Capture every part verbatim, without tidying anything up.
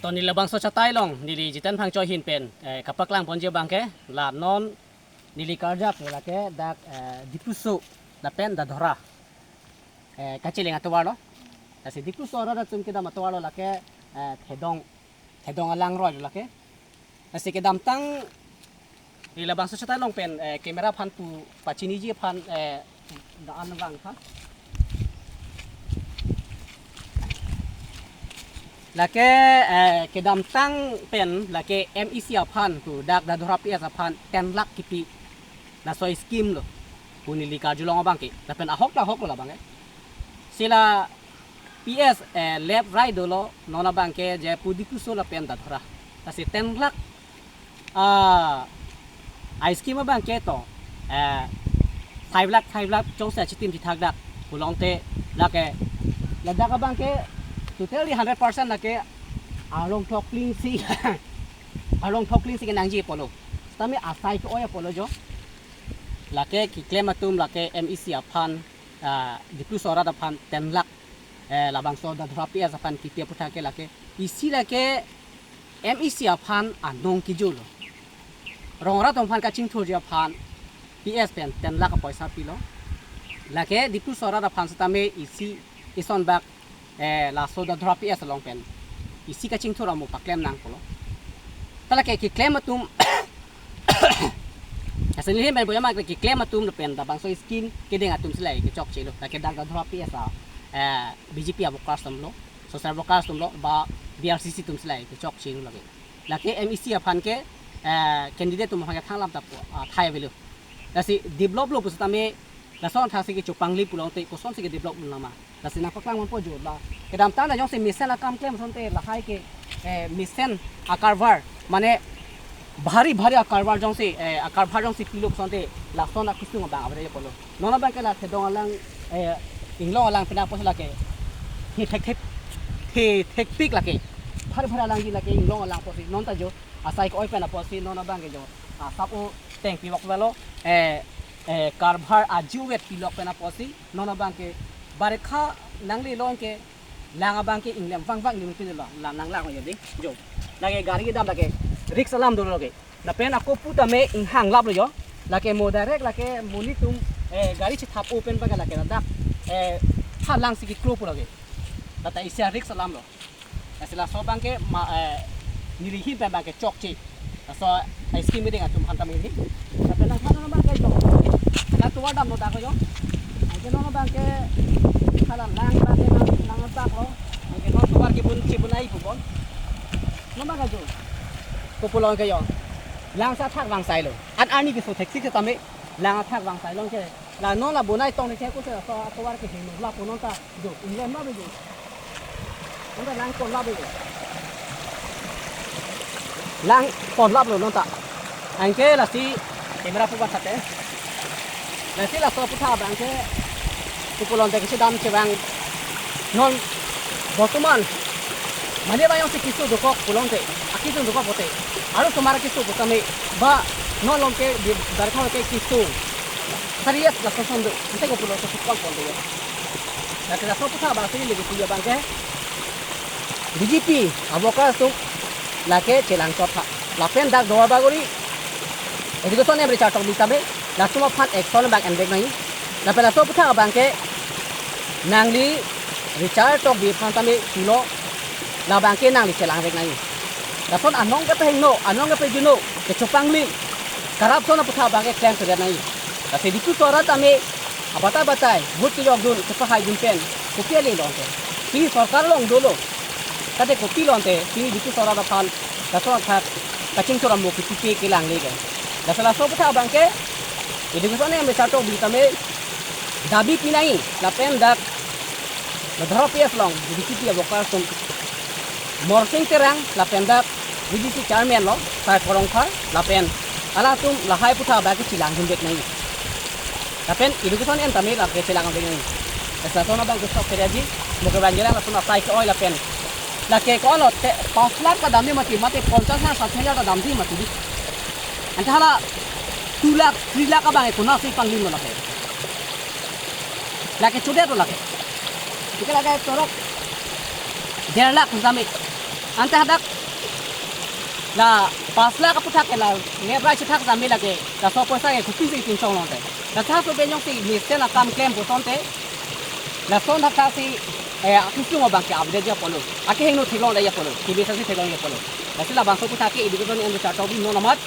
Neli labangso achatai along, neli Jiten Phangcho ahin pen, eh, kapaklang ponji abangke, la non neli karjap lake dak, eh, Diphuso lapen Dadhora, eh, kacheleng atovar lo. Lasi Diphuso arat atum kedam atovar lo lake, eh, Thedong, Thedong alangroi lo lake. Lasi kedamtang, neli labangso achatai along pen, eh, camera aphan pu pachiniji aphan, eh, daan vang tha. Lake, eh, kedamtang pen lake M E C aphan pu dak Dadhora P S aphan ten lakh kipi, laso scheme lo pu neli karjulong abangke. Lapen ahok ta ahok lo labangke. Si la P S, eh, left right dolo, non abangke je pu Diphuso lapen Dadhora. Lasi ten lakh, ah, a scheme abangke to, eh, five lakh, five lakh jongsi achitim chithak dak pulote lake, ladak abangke totally hundred percent lake arlong thokling si, arlong thokling si kenangji apotlo. Tame asai ke-oi apotlo jo. Lake keklem atum lake M E C aphan, ah, Diphuso arat aphan ten lakh, eh, labangso Dadhora P S aphan kipi aputhak ke lake, isi lake M E C aphan anong kejor lo. Rong arat atum aphan kachingthurji aphan P S pen ten lakh apoisa pilo. Lake Diphuso arat aphan setame isi ison bak, eh, laso Dadhora P S along pen isi kachingthur amo paklem nangpo lo. Ta lake keklem atum, asal neli pen boya mak keklem atum lapen labangso scheme kedeng atum si lahai kechokche lo. Lake dak Dadhora P S a, eh, B J P a workers atum lo, social workers atum lo, ba B R C C atum si lahai kechokche lo lake. Lake M E C aphan ke, eh, candidate atum aphan ke thang alam ta pu, ah, thai avelo. Lasi develop lo pu setame, lason athak si kechopangli pulote kosonsi kedevelop lo nama. Lasi nangpaklang ponpo jo la. Kedamtang ta jongsi mesen akam klem asonte lahai ke, eh, mesen a-cover, mane bhari bhari a-cover jongsi, eh, a-cover jongsi pilo asonte lason akisung abang avre apotlo. Non abangke la Thedong alang, eh, Inglong alang pen apotsi lake, the thek thek, the thekpik lake. Bhari bhari alangji lake Inglong alang apotsi non ta jo asai ke-oi pen apotsi non abangke jo, ah, sap-o tengpi vok velo, eh, eh, cover ajuvet pilok pen apotsi non abangke barekha nanglelo anke lang abangke inglem vang vang lim pin lo, la nanglang yo dei jo. Lake gari kedam lake risk alam dolo lake. Lapen ako pu tame inghang lap lo jo. Lake mo direct lake monit atum, eh, gari chethap-o pen abangke lake ladak, eh, ha lang si keklo pu lake. Lata isi a-risk alam lo. Lasi laso abangke ma, eh, neli ahin pen abangke chokche. Laso a-scheme kedeng atum aphan tame neli. Lapen nangphan non abangke jo. La tovar damlo dak jo. Anke non abangke hala lang abangke nang, nang dak lo. Anke non tovar kebun, kebun ai pubon. Non abangke jo. Kopulon ke jo. Lang sa thak vang sai lo. An arni keso theksi ke tame lang thak vang sai lo ke. La non la bonai tong ne che ko se so atovar ke heno la ko non ta jo inglem la be jo. Non ta lang kon la be jo. Lang kon la lo non ta. Anke lasi camera pu ba thate. Lasi laso aputhak abangke kopulon te kisi dam chevang non bortoman mane ba jongsi keso dokok pulote, akesung dokok pulote, aro osomar keso pu tame ba non along ke di darkha ke keso serious la koson do, ante kopulon so sukpal pon do. Lake laso aputhak abangsi neli kepu abangke B J P a-workers atum lake chelang chot tha. Lapen dak Duarbagori Education M Richard Tokbi tame latum aphan action abang envek nangji. Lapen laso aputhak abangke nangli Richard Tokbi aphan tame pulo, labangke nangli chelang vek nangji. Lason anong kepahingno, anong kepajuno, kechopangli, corruption aputhak abangke klem kedet nangji. Lasi Diphuso arat tame abatai batai vote kejok dun, kepahai dun pen kopi ale lo ante? Pini sorkar along dolo. Tade kopi lo ante pini Diphuso arat aphan laso athak kachingthur amo kipipe kelang le ke? Laso laso aputhak abangke Education M Richard Tokbi tame dabi pi nangji lapen dak Dadhora P S along B J P a-workers atum Morsing Terang lapen dak V D C chairman lo Sai Porongthar lapen halatum lahai aputhak abangke chelang dun vek nangji. Lapen Education M tame lake chelang vek nangji. Laso non abangke sok kere ji, mo ke bang jelang laso asai ke-oi lapen. Lake ko-an lo te, panch lakh ta damji mati, mati panchas na sat hajar ta damji mati dei. Ante hala two lakh, three lakh abangke konatsi panglim lo lake. Lake chodet lo lake. Ike lake torok der lakh damji. Ante hadak la pas lakh aputhak ke la, ne brai chethak jami lake, laso apoisa ke kopisi pinchong longte. Laso aso pen jongsi mesen akam klempo asonte, lason thakthak si, eh, akisung abang ke update ji apotlo, akehingno theklongde ji apotlo, T V sasi theklong ji apotlo. Lasi labangso aputhak ke education and research tobi non amat,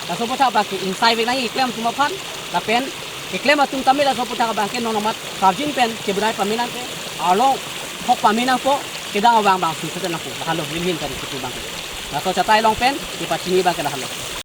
laso aputhak abang ke ingsai vek nangji keklem atum aphan, lapen keklem atum tame laso aputhak abang ke non amat sarjin pen chebrai pame nangpo, arlo thok pame nangpo, kedang abang abang sung sete nangpo, lahelo limhin tari kipu abang ke. Laso achatai along pen kepachini abang ke lahelo.